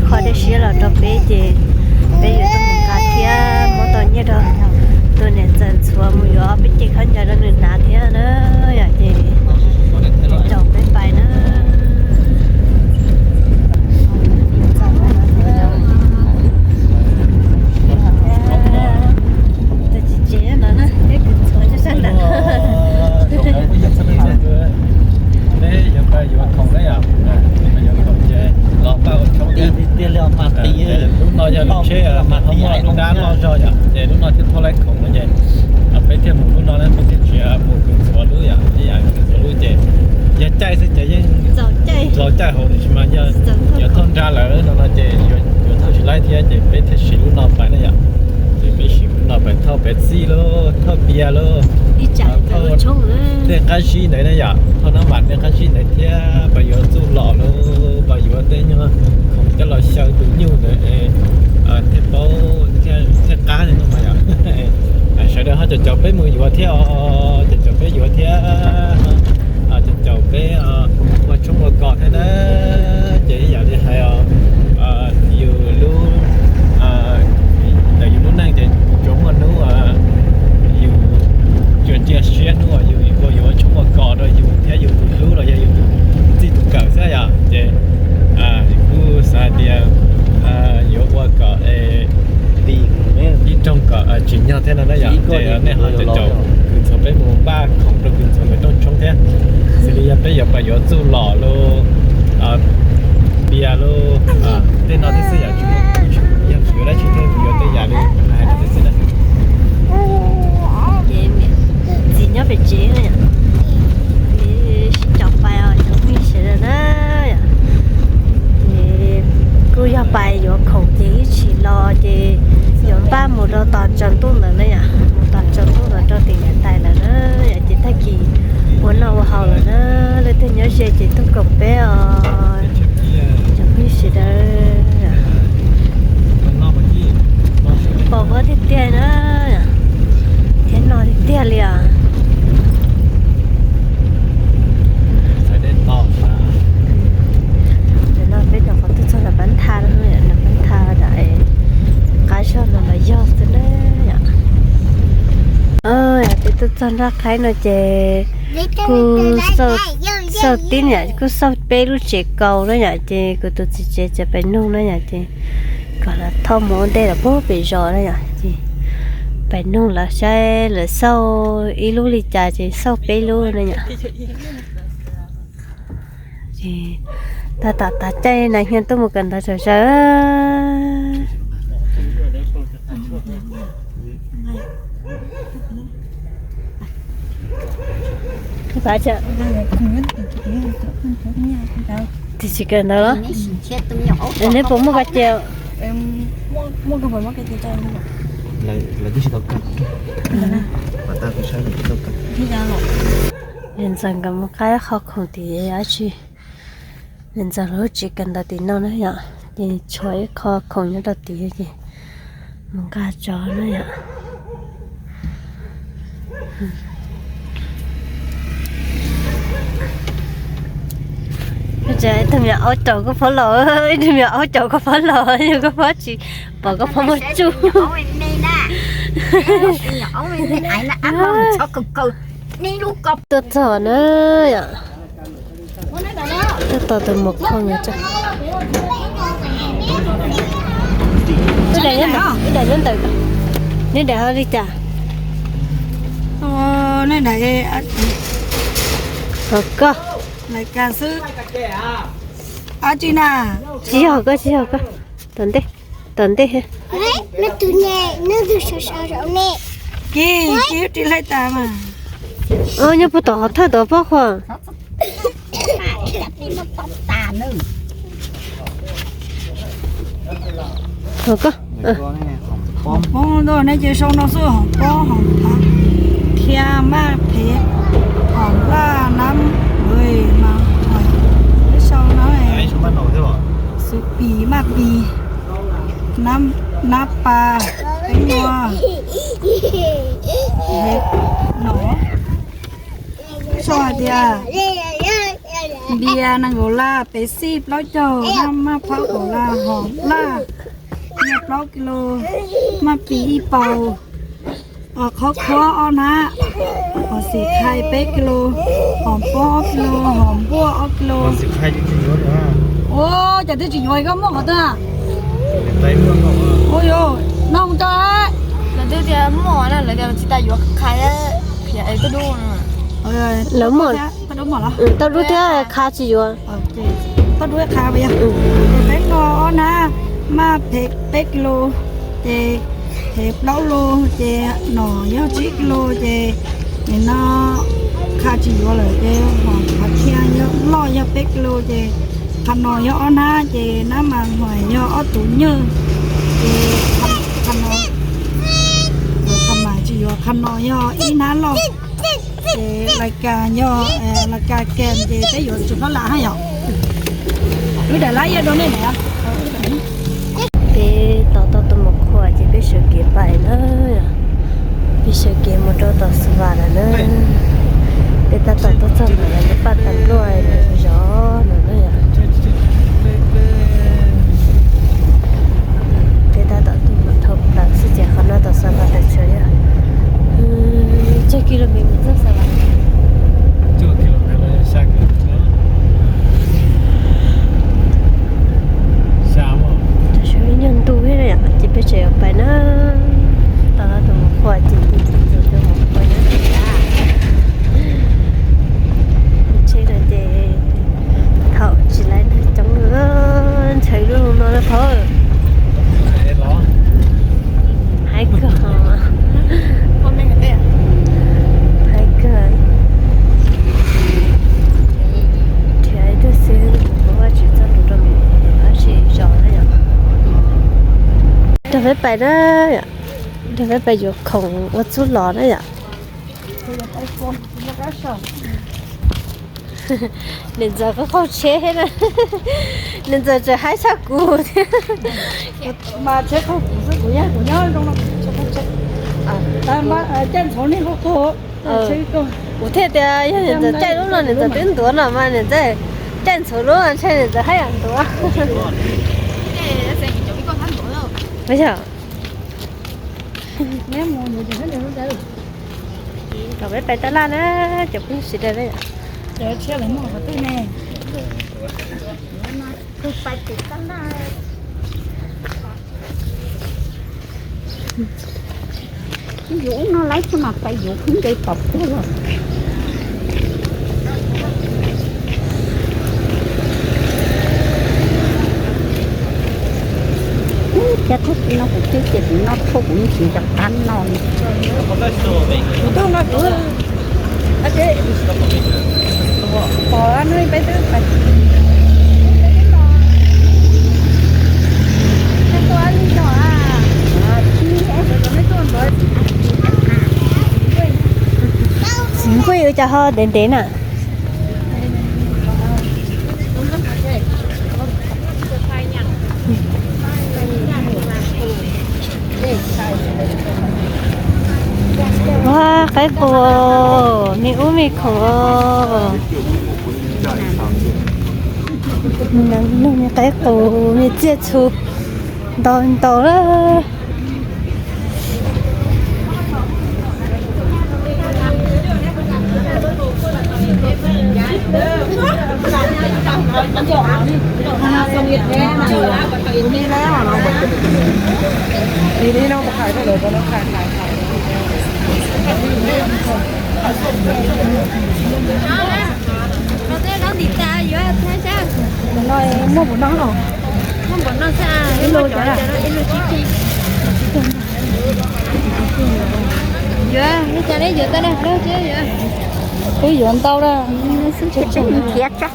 Qhov dej siab los rau peb ces peb yuav tuaj mus nqa thiab muab tau nyiaj rau tus niam ntxawm ntxhuav mus yuav peb ce khaub ncaws rau nws hnav thiab na. Yog ces caum peb pais na. Tus tsis tsev no na, peb kws ntxhuav sab ntawd. Peb yuav pab yuav khoom na yom, yuav khoom ces los pab ua tshoob thiab. Lub no yog lub tsheb, lub dab loj zog yom, ces lub no thiaj thauj laib khoom no ces peb thiaj mus lub no na, peb thiaj tsis mus kws ntxhuav lub yom, ib yam kws ntxhuav lub ces yog caij xwb ces yeej txaus caij hauv, tiam sis mas yog yuav thauj nra lawm no no ces yuav thauj tsis laib thiab ces peb thiaj siv lub no pais na yom. Ces peb siv lub no pais thauj peb txij lauj, thauj pias lauj, thauj dej qab zib ntawd na yom, thauj nab vam dej qab zib ntawd thiab pab yuav txuj lom lauj, pab yuav tej nyuag khoom coj los xyaw tus nyuj ntawd thiaj paub thiaj qab no yom. Sawv daws ho caum caum peb mus yuav thiab os, caum caum peb yuav thiab. Caum caum peb ua tshoob ua kos thiab na. Ces ib yam li hais os, yus lub, ntawm yus lub neej ces tsuas muaj hnub yus tsuas cia siab hnub uas yus ua yuav ua tshoob ua kos rau yus thiab yus tus hlub los yog yus tus txij tus kawm xwb yom. Ces kuj xav hais tias yuav ua kom ib rooj kom tsim nyog thiab no na yom. Ces nej ho caum caum kws ntxhuav peb mus npaj khoom rau kws ntxhuav nkawd rooj tshoob thiab. Xws li yog peb yuav pab yuav txuj lom lauj, pias lauj, tej no thiab xwb yom, tsis muaj kuj tsis yog yuav dab tsi thiab, yuav tej yam li hais rau peb xwb na. Ces txiv nyob pem tsev na yom, sib caum pais os cov phooj ywg sawv daws na yom. Ces kuj yog pais yuav khoom ces ib tsis los ces yuav npaj mus rau tom tsaus ntuj ntawd na yom, mus tom tsaus ntuj ntawd rau tim niam tais lawm na yom. Ces tag kis ua noj ua haus lawm na, leej twg nyob ze ces tuaj koom peb os cov phooj ywg sawv daws. Pom huab tiag tiag na, thiab no tiag tiag li os. Tam no peb nyuam qhuav tuaj txog nram Pab Tha, nram Pab Tha, qab zog no los yog xwb na yom. Peb tuaj txog nraj qhaib no ces kuj xauj tib yam, kuj xauj peb lub tsev kaus na yom, ces kuv tus txiv tsev tseem pais nug na yom, ces kom lawv thauj mus ua ntej lawm puag pem zos na yom, ces pais nug lawv saib lawv xauj ib lub li cas ces xauj peb lub na yom. Ces tab tom tav caij na, hnyiab tuaj mus kawm ntawv zom zaws. Tis tsis kawm ntawv los? Neb puas muaj koj cia? Niam ntxawm nkawd mus qab qhov khoom tim dab tsi. Niam ntxawm lub tsev kawm ntawv tim no na yom, ces tshuav ib qho khoom nyob rau tim ces mus nqa tso na yom. Ib tug me nyuam aub caum koj phob los, ib tug me nyuam aub caum koj phob los, yog koj phob tsis pom koj phob muaj tsuj. Tuaj txog na yom. Tuaj tau tus muam khoom no tso. Ib daim nyob ntawm, ib daim nyob ntawm. Neb daim ho li cas? Ho koj. Tsis yog koj, tsis yog koj. Tom ntej, tom ntej. Kis, kis ris hlais tas mas. Nyob puag tom qhov thawj tod pob kho. Hom pob ntawm nej ces sau no xwb, hom pob, hom thab, khia maj phev, hom laj nab npawg mas, peb sau no, xwb pis maj pis, nab pas, teeb nua, no, sau hais tias Npias nees nkaum laj, pem xij plaub caug, maj phab kaum laj, hom laj nyiaj plaub kis lus, maj pis ib paus, qhob khuab ob hnab, hom xim khai peb kis lus, hom pob ob kis lus, hom npuaj ob kis lus. Ua cas twb tsis yuav, koj muaj qhov twg? Ua yus noj tau. Lawv twb tias muaj na, lawv tias tsis tas yuav qha, qhia es tau dub. Lawv muaj, tau dub thiab qha tsis yuav. Tau dub qha yog peb noj ob hnab, maj phem peb kis lus, ces phem plaub lus, ces nom yog tsib kis lus, ces nim no qha tsis yuav lawm, ces hom qhov thia yog loj yog peb kis lus, ces qhov no yog ob hnab, ces nab mas hais yog ob tus nyuj, ces qhov no, qhov mas tsis yuav, qhov no yog ib hnab loj. Ces lais kas yog lais kas kem ces peb yuav tsis pab lam hab yom. Wb daim lab yog rau nej na. Peb tos tau tus mus qhua ces peb sawv kev pais na. Peb sawv kev mus rau tom Xav Vas lawm na. Peb tab tom tuaj txog ntawm lawv paj tas npluaj zov no na yom. Peb tab tom tuaj mus dhau plaws xwb ces qhov no tom Xav Vas tawm tsawv yog tsawg kis lus mev mus txog Xav Vas. Tam sim no nyuag ntu thiab ces peb tseem yuav pais na. Tos tus mus qhua ces tus mus qhua nyob tsev no ces thaum tsis laiv neeg coob, ntshaw lub no na phauj. Haib kawg, haib kawg. Nrhiav ib tug xwb, kuv ua tsis txog lus rau me ab tsi zos na yom. Nrog peb pais na yom, nrog peb pais yuav khoom ua txuj lom na yom. Niam ntxawm qaug qaug tsheb thiab na. Niam ntxawm tseem haib tshaj kuv thiab. Mas tsheb qaug kuv xwb, kuv yog kuv nyob zoo no, tsheb qaug tsheb. Caij ntxhov nej qaug qaug. Kuv thiaj tias yog niam ntxawm caij lub no niam ntxawm twb ntuav no mas niam ntxawm caij ntxhuav lub ntshe niam ntxawm haj yam ntuav. Yog. Kom peb pais tab laj na, cov phooj ywg sawv daws na. Yuav ub no laib txog mas pais yuav khaub ncaws pom puag los. Ub, cas thaum kuv no kuv twb tias kuv noj thauj kuv yeej tsis nco qab noj li. Kuv tuaj no kuv pom no peb twb pais. Txiv nkuaj ua cas ho ntev ntev na. Ua qaib qus, me ub me khoom. Nug me qaib qus, me txiaj txhu ntau ntau lawm. Muaj npaum no los? Muaj npaum no xwb, ib lub cov, ib lub tsib caug. Yuav, ib co neb yuav tau na, yuav. Twb yuav ntau lawm. Khiav tso.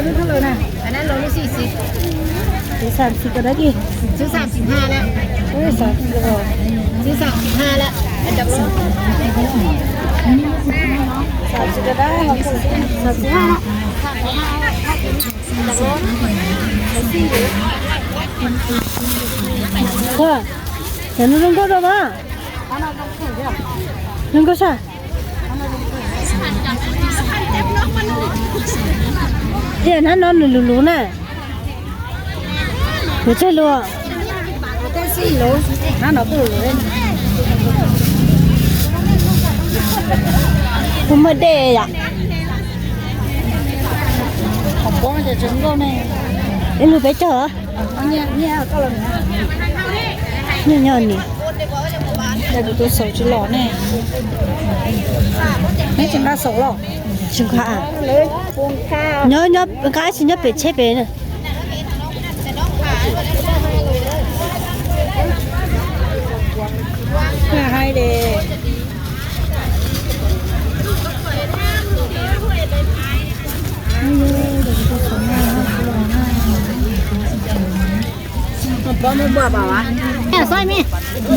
Lub tab lawm na. Lub xas xis ko dab kis. Lub xas xis ha lawm. Lub xas xis ko. Lub xas xis ha lawm. Ua, cov no zoo nkauj rau mas. Zoo nkauj sas. Ib yam hnab no nws luv luv na. Yuav tsawg lus? Kuv muaj dej yom. Ib lus peb caug. Nyob nyob ni. Tus xaum tsis los ne. Neb tsis nqa xaum los? Tsis nqa. Nyob nyob nqa tsis nyob pem tsheb pem na.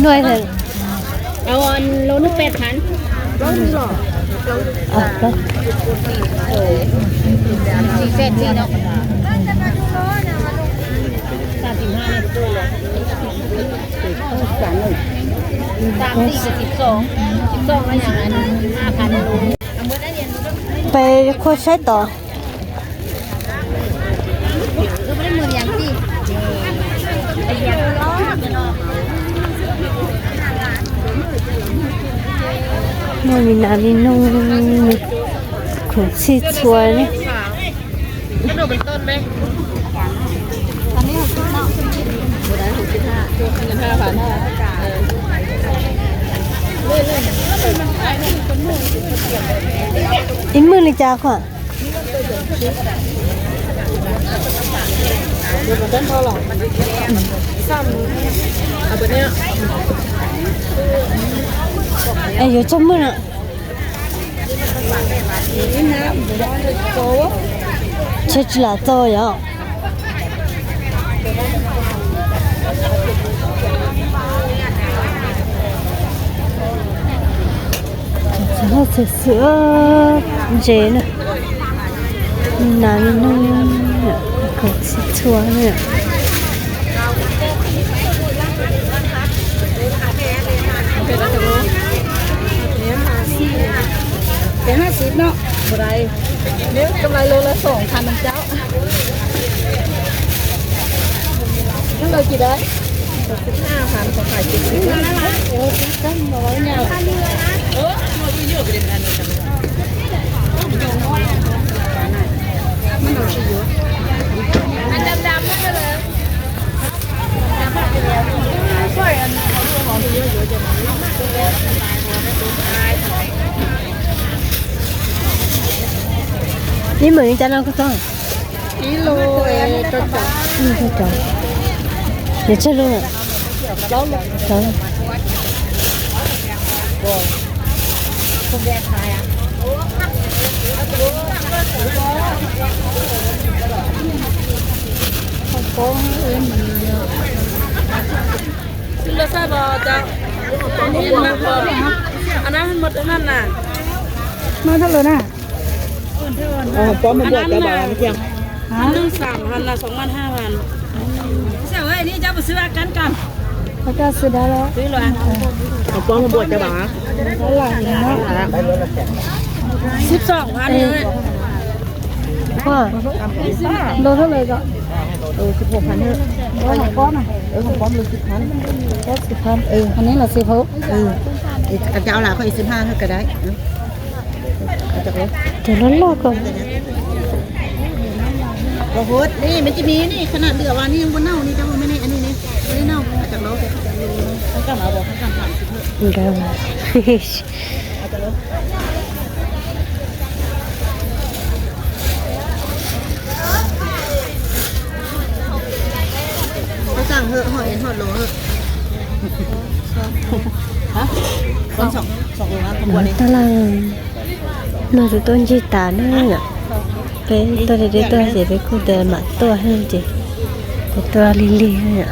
Nuôi thì Alo, lô nước pet hẳn. Ờ, vâng. Xì phẹt gì đâu. Tam xì xì sổ. Sổ nó nhàng ăn. Peb khuaj saib tod. Muaj mi nas mi noog, khoom txhij txhua ne. Ib mwj li cas khuam? Es yuav tsawg mwj na? Tshe tsis lam txo yom. Txhua txhua ntses na, nas li no, khoom txhij txhua na. Peb hab xib no, nếu trong này luôn là sổ hàng mình cháu. Nó là gì đấy? Ib mwm li cas no koj txob? Ib lub rau caum. Ib lub rau caum. Yuav tsawg lub? Plaub lub. Xwb lawv xaj pom cov, anab hab na. Noj thaj lawm na. Hom pob muaj npuaj cov bam thiab. Hom pob muaj npuaj cov bam. Sib xoom. Lô thaj lawm os? Sib xoom. Hom pob na. Hom pob lô sib xoom. Hom pob sib xoom. Hom neb los sib xoom. Cov loj loj ko. Ua hov, nej, men tsis mi nej, khab nam lwm vas nej yuav npua nauj nej cov ua me nej, nej, nej nauj, cov loj. Hov xav hov, hov es hov los hov. Hov, tab laj no tus tuaj ncig tas na yom. Peb tuaj deb deb tuaj ces peb kuj tias mam tuaj thiab ces peb tuaj lig lig thiab yom.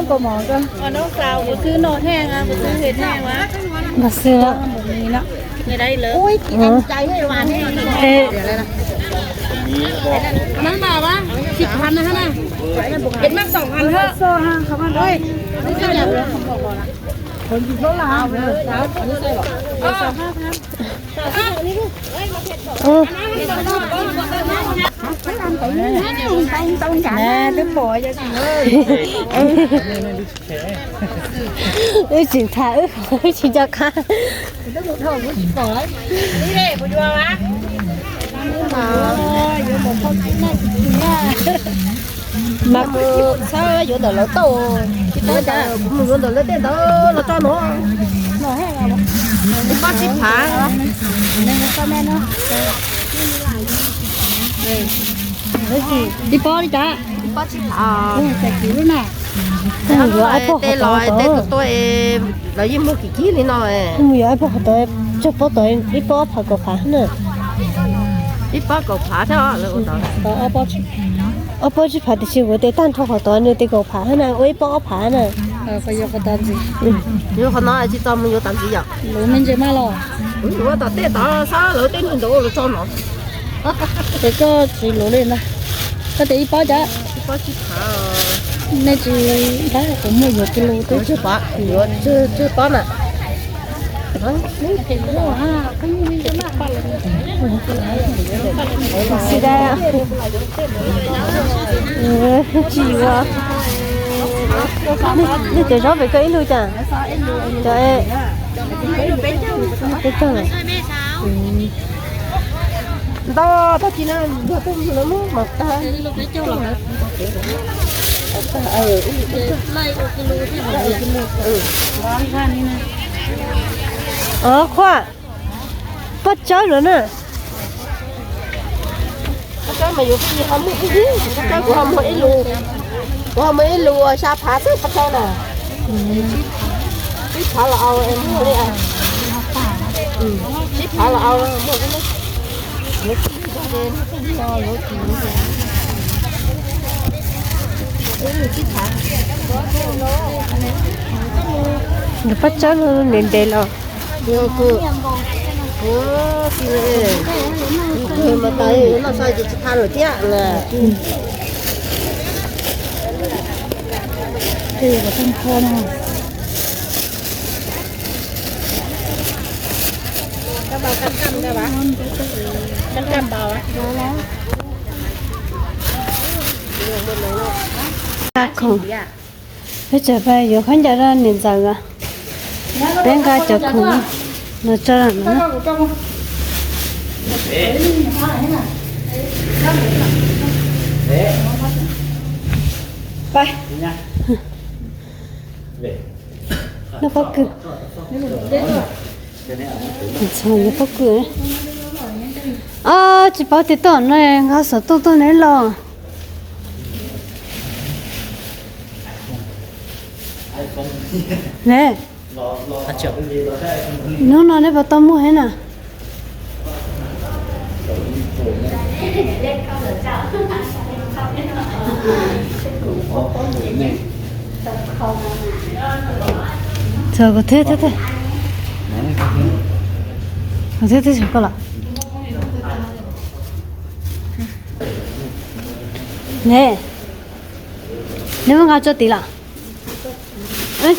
Ntau kaus mom koj. Kuv xwb noj heej, kuv xwb hes heej. Ntau xwb. Ua ib cim cai cai ua ne. Nab mas, tsis phav na ha na. Pem mas xoom phav ha. Twb pom. Wb tsis tham, wb tsis nco qab. Mas txhob yuav ntawm lawv tauj, tsis tau cas, kuv mus yuav ntawm lawv tej ntawd los tso no. Ib pob tsib phav. Ib pob li cas? Ib pob tsib phav. Kuv mus yuav ib pob qhov tod, tej kws tuaj lawv yeej muag kim kib li no. Kuv mus yuav ib pob qhov tod, tsawg pob tod, ib pob ob phav kaum phav na. Ib pob kaum phav thiab. Ob pob tsib phav tiam sis kuv tes tag nrho qhov tod nws tes kaum phav na, ua ib pob ob phav na. Yuav qhov no tsis tau mus yuav tas ntxiv yom. Luv me ntsis mas los. Kuv yuav tom tej tod xwb, lawv tej ntawd los tso no. Ces koj tsis luv li ntag. Koj tes ib pob cas? Nej tsis npab, kuv muaj yuav kis lus twb tsawg pob, yuav tsawg pob na. Tsis yuav. Nej cov zaub pem koj ib lub cas? Cov peb caug. Ntau tag kis no yog tej lawv muab mas tag. Qhua, pob tsawb no na. Pob tsawb mas yuav pheej yig ho muaj ib lub, pob tsawb kuv ho muag ib lub, kuv ho muag ib lub xya phav xwb pob tsawb na. Ib phav los au es muag li. Ib phav los au muag li. Nws pob tsawb no ntev ntev los. Mas tas noj sai ces tsis pha lawm thiab na. Khoom. Peb tseem pais yuav khaub ncaws rau niam ntxawm os. Peb nqa cov khoom no tso no. Noj pob kws. Noj pob kws. Tsis paub tias tuaj no nqa xov tooj tuaj neb los. Ne, hnub no neb puas tau muag thiab na? Txog kuv thiab thiab thiab. Kuv thiab thiab koj los. Ne, neb muab nqa tso tid los.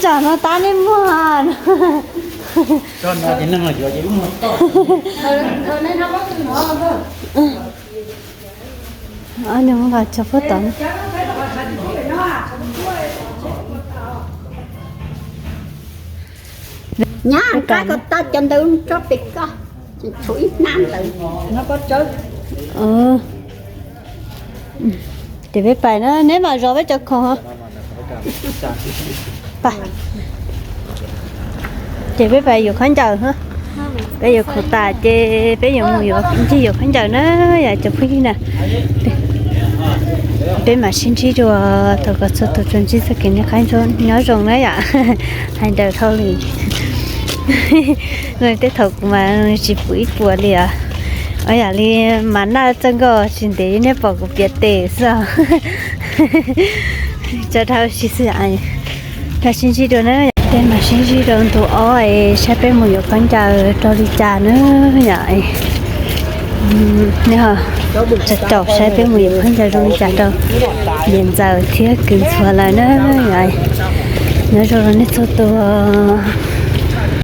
Tsam no tab neb muag. Neb muab nqa tso puag tod. Nyab, qab ko tau cov ntawd tso pem ko, tshuav ib hnab ntawd. Ces peb pais na, neb mam zov peb cov khoom. Ces peb pais yuav khaub ncaws, peb yuav khoom tas ces peb yuav mus yuav ncig yuav khaub ncaws na, yom cov phooj ywg na. Peb mam sib ntsib dua thaum kom txhua tus tsuas ntsib txoj kev noj qab nyob zoo na yom. Hais ntawd dhau li. Tej thaum kuv mas tsis pum ib puas li os. Ua yam li mas naj txawj nkauj tsis ntev nej pom kuv piav tes xwb. Tso dhau si xwb. Mam sib ntsib dua na, peb mam sib ntsib rau ntu ob es saib peb mus yuav khaub ncaws rau li cas na yom. Nej ho caum saib peb mus yuav khaub ncaws zoo li cas rau niam ntxawm thiab kwv ntxhuav lawv na yom. Nyob zoo rau nej txhua tus.